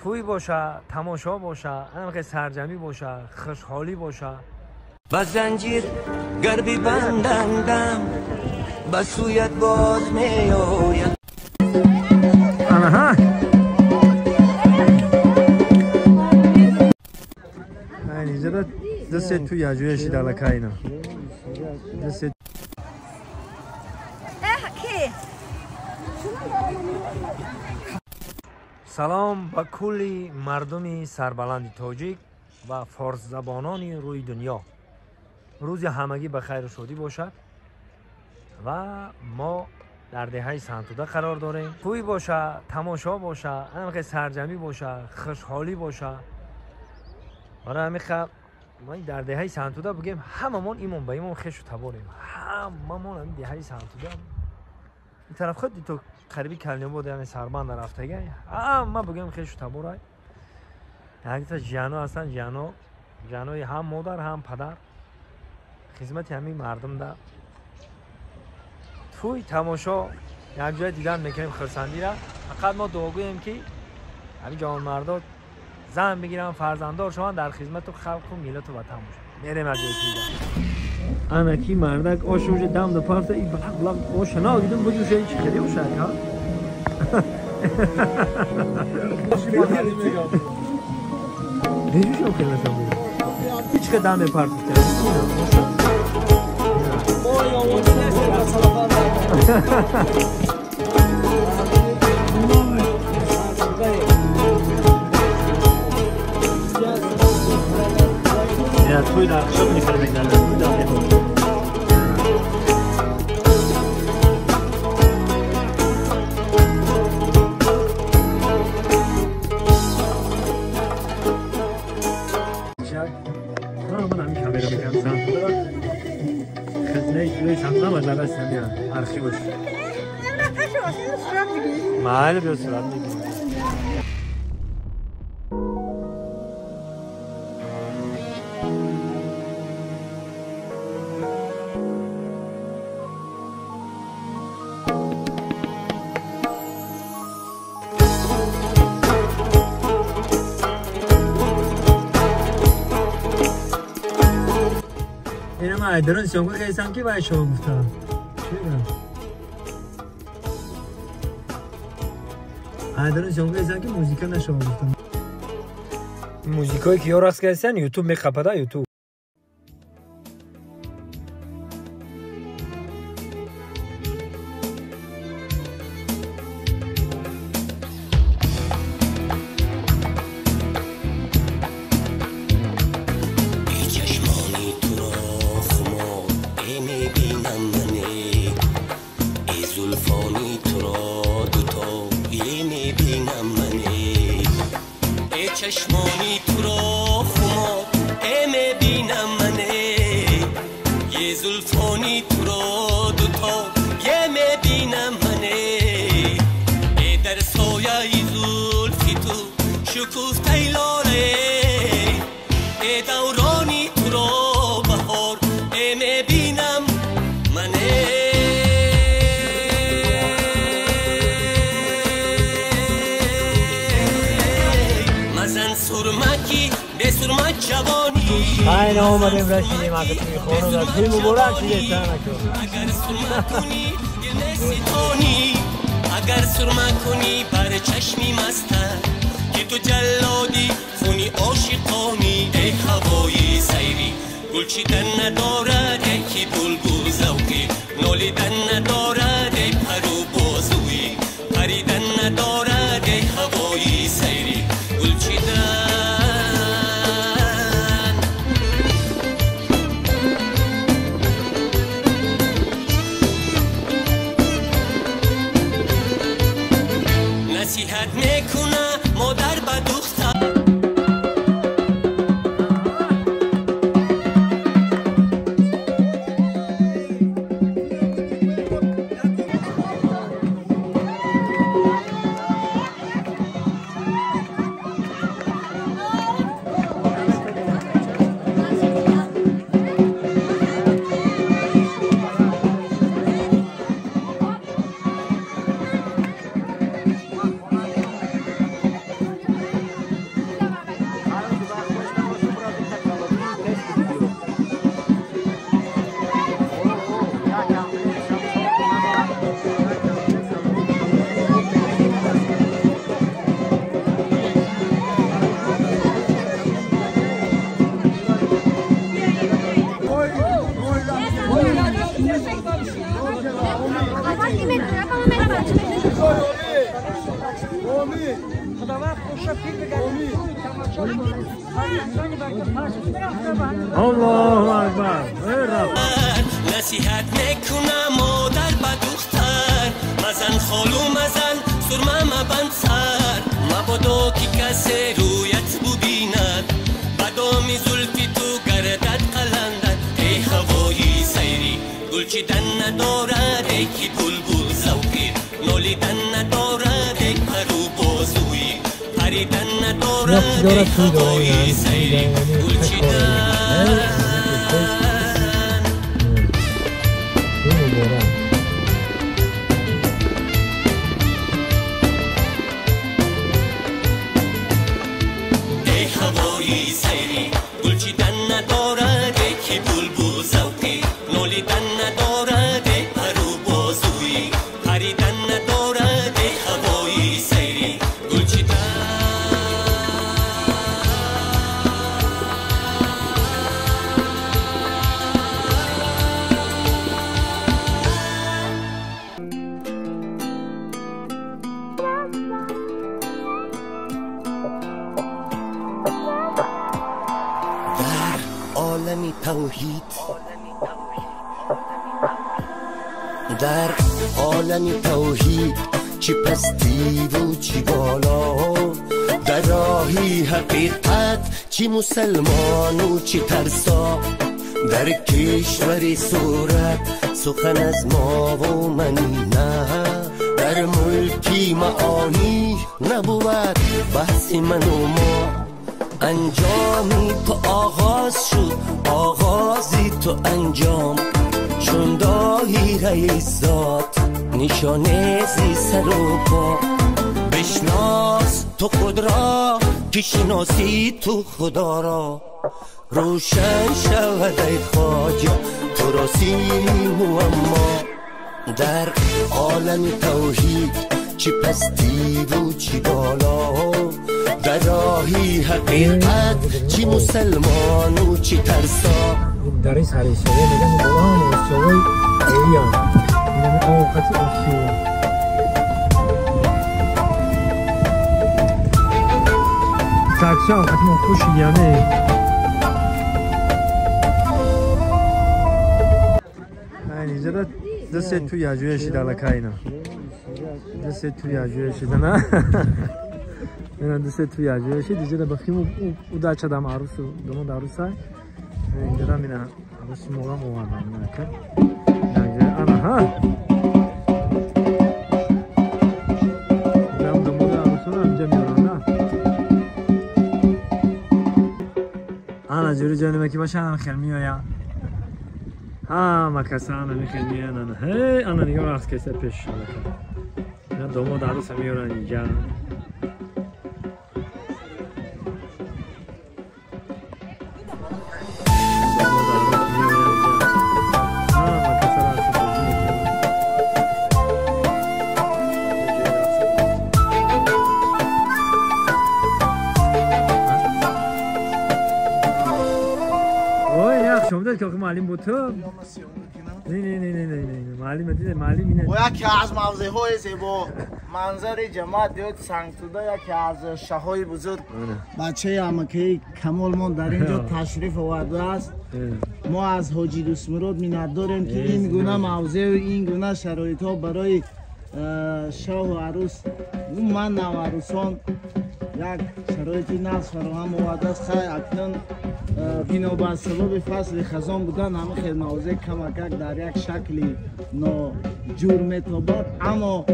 Тӯй боша, тамошо боша, ҳамхе сарҷамӣ боша, хушҳолӣ боша. Ба занҷир гар бибандандам, ба сӯят боз меояд. Аҳа. Инҷа ду се ту яҷоя шида аллакай ина. Ду се. Салом ба кулли мардуми сарбаланди тоҷик ва форсзабонони рӯи дунё. Рӯзи ҳамагӣ ба хайру шодӣ бошад ва мо дар деҳаи Сантуда қарор дорем. Тӯй боша, тамошо боша, ҳамхе сарҷамӣ боша, хушҳолӣ боша. Барои ҳамин мо дар деҳаи Сантуда бигем, ҳамамон имон ба имон хешу таборем. Ҳамамон ҳамин деҳаи Сантуда. Ин тараф худ то қариби Калниобод, яъне Сарбанда рафтага, ҳама бигем хешу таборай. Якта ҷиано ҳастанд, ҷиано, ҷианои ҳам модар, ҳам падар. Хизмати ҳамин мардумда тӯй тамошо якҷоя дидан мекунем хурсандира. Фақат мо дуогӯем, ки ҳамин ҷавонмардо зан бигиранд, фарзанддор шаванд, дар хизмату халқу миллату ватан бошанд. Мерем аз ҷои тӯйда. Анаки мардак ош уже дам да парта и балақ балақ оша на дидам буҷуша чи хеле оша ка. Беҷушам хеле насам. Ҳеч ка дам мепартид. Я туй дар шоб мехӯрем, туй дар мехӯрем. Ман ҳамин камера мекардам Сантуда. Хизмаи туи Сантуда маҷлала ҳамин архивш. Майли, биё сурат мегирем. Ина ман айдарон съёмка кардам, ки баъд шумо гуфтам. Чӣ мегӯям? Айдарон съёмка кардам, ки музика нашава гуфтам. Музикое ки ё рақс кардасан, Ютуб меқапада Ютуб. Чашмони туро хумор мебинам мане, э зулфони туро дутое мебинам мане, э чашмони туро хумор мебинам мане, е зулфони туро дутое мебинам мане, э дар сояи зулфи ту шукуфтаи лоле, э даврони туро баҳор мебинам мане. Мазан сурмаки бесурма ҷавонӣ. Хайр, омадем, расидем аз туи хона. Туй муборак шуде, танако. Агар сурма кунӣ, дил меситонӣ, агар сурма кунӣ бар чашми маста, ки ту ҷаллоди хуни ошиқонӣ. Эй ҳавои сайрӣ, гул чидан надорад, яки булбул завқӣ нолидан надорад, эй пару бозуӣ паридан надорад, эй ҳавои сайрӣ, гул чидан. Насиҳат мекуна модар ба духтар. خداوند خوش پیر بگردد. الله اکبر. نصیحت میکنم مادر به دختر، مزن خالو مزن سرمه مبند سر، مبادا که کسی رویت ببیند، بدام زلفی تو گردد قلندر. ای هوایی سیری گل چیدن ندارد، ای که بلبل ذوقی نالیدن ندارد، ای پرو بازویی پریدن ندارد، ای هوایی سیری گل چیدن. ای هوایی سیری گل چیدن ندارد، ای که بلبل ذوقی نالیدن ندارد، ای پرو بازویی پریدن ندارد، ای هوایی سیری گل چیدن. در عالم توحید، در عالم توحید چی پستی و چی بالا، در راهی حقیقت چی مسلمان و چی ترسا، در کشور صورت سخن از ما و منی نه، در ملکی معانی نبود بحث من و ما. انجامی تو آغاز شد، آغازی تو انجام، چون دایره ذات نشانه زی سر و پا. بشناس تو خود را که شناسی تو خدا را، روشن شود ای خواجه تو را سیری معما. در عالم توحید چی پستی و چی بالا، در راهی حقیقت چی مسلمان و چی ترسا. در این سری شده میگم بالا آسیای ایان اینم آقت آسیا. ساکشان قطعا خوشی یعنی اینجا دست تو یاجوی شده لکاینا، دست تو یاجوی شده نه اینا دست تو یاجوی شده دیگه بخیم او داچ دام عروس داماد عروسای اینجا مینا عروس موقع موقع مینا که انا ها دام داماد عروسون اینجا میارن نه انا جوری جانم که باشه خیلی میایا ҳама каса ана михел меян ҳей ана нигоҳ рақс кеса пеш шалака домод аруса меёран инҷа. Ҳама каса рақс бозӣ мекунанд. Ой, як шомдед ки маълим буд ту. نه نه نه نه نه نه معلم دیده معلم اینه. و یکی از موضع‌های زیبا منظر جماعت دیوت سنگتوده، یکی از شاه‌های بزرگ بچه عمکی کمالمان در اینجا تشریف آورده است. ما از حاجی دوستمراد منت داریم که این گونه موضع و این گونه شرایط ها برای شاه و عروس عموما نوعروسان یک شرایط نقص فراهم آورده است. خیر اکنون بنابر سبب فصل خزان بودن همه خیلی موضع کمکک در یک شکلی ناجور میتابد، اما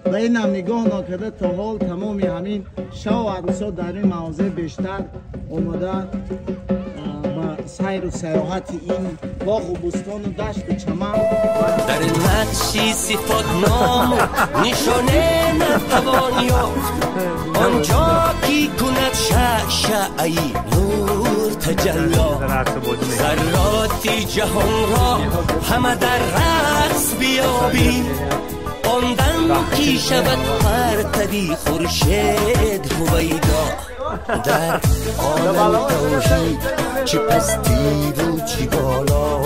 به این هم نگاه نکرده تا حال تمام همین شاه و عروسا در این موضع بیشتر آمده به سیر و سیاحت این باغ و بستان و دشت و چمن. در نقشی صفات نام نشانه نتوان یافت، آنجا کی کند شعشعی نور تجلا، ذرات جهان را همه در رقص بیابی، آن دم کی شود پرتوی خورشید هویدا. در عالم توحید چی پستی و چی بالا،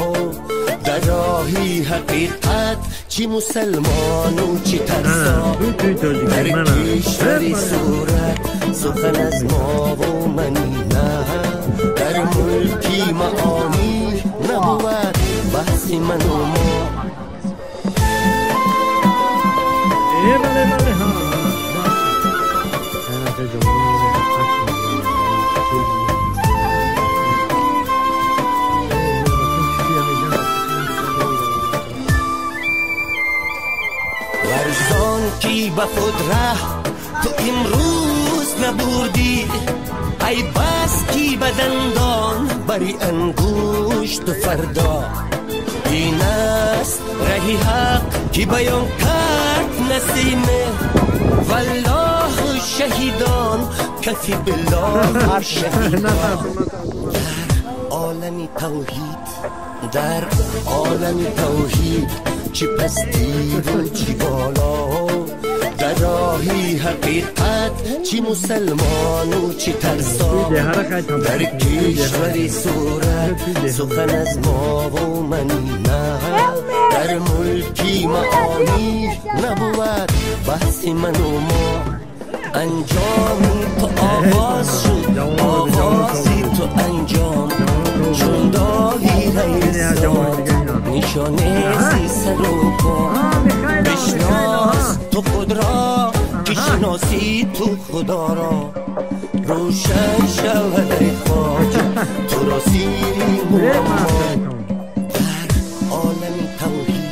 Дар роҳи ҳақиқат чӣ мусалмону чӣ тарсо, дар кишвари сурат сухан аз мову манӣ на, дар мулки маонӣ набувад баҳси ману мо. Варзон ки ба худ раҳ ту имрӯз набурдӣ, ай бас ки ба дандон бари ангушту фардо. Ин аст раҳи ҳақ ки баён кард насиме, валлоҳу шаҳидон кафи биллоҳу шаҳидон. Дар олами тавҳид, дар олами тавҳид чӣ пастиву чӣ боло, дар роҳи ҳақиқат чӣ мусалмону чӣ тарсо, дар кишвари сурат сухан аз мову манӣ на, дар мулки маонӣ набувад баҳси ману мо. Анҷоми ту оғоз шуд, оғози ту анҷом, чун доираи зот нишонези сару по. Бишнос ту худро ки шиносӣ ту худоро, рӯшан шавад эй хоҷа туро сири муаммо. Дар олами тавҳид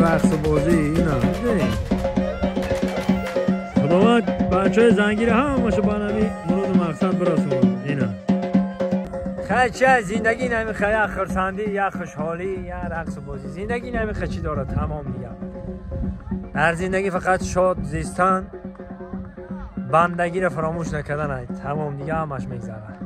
рақсу бозӣ ина худованд бачаҳои зангира ҳамашу ба нави муроду мақсад бирасонад. Ина хай чи зиндагӣ намехоҳ, як хурсандӣ, як хушҳолӣ, як рақсу бозӣ. Зиндагӣ намехоҳ чӣ дорад, тамом дигар. Дар зиндагӣ фақат шод зистан, бандагиро фаромӯш накардан, тамом дигар ҳамаш мегзарад.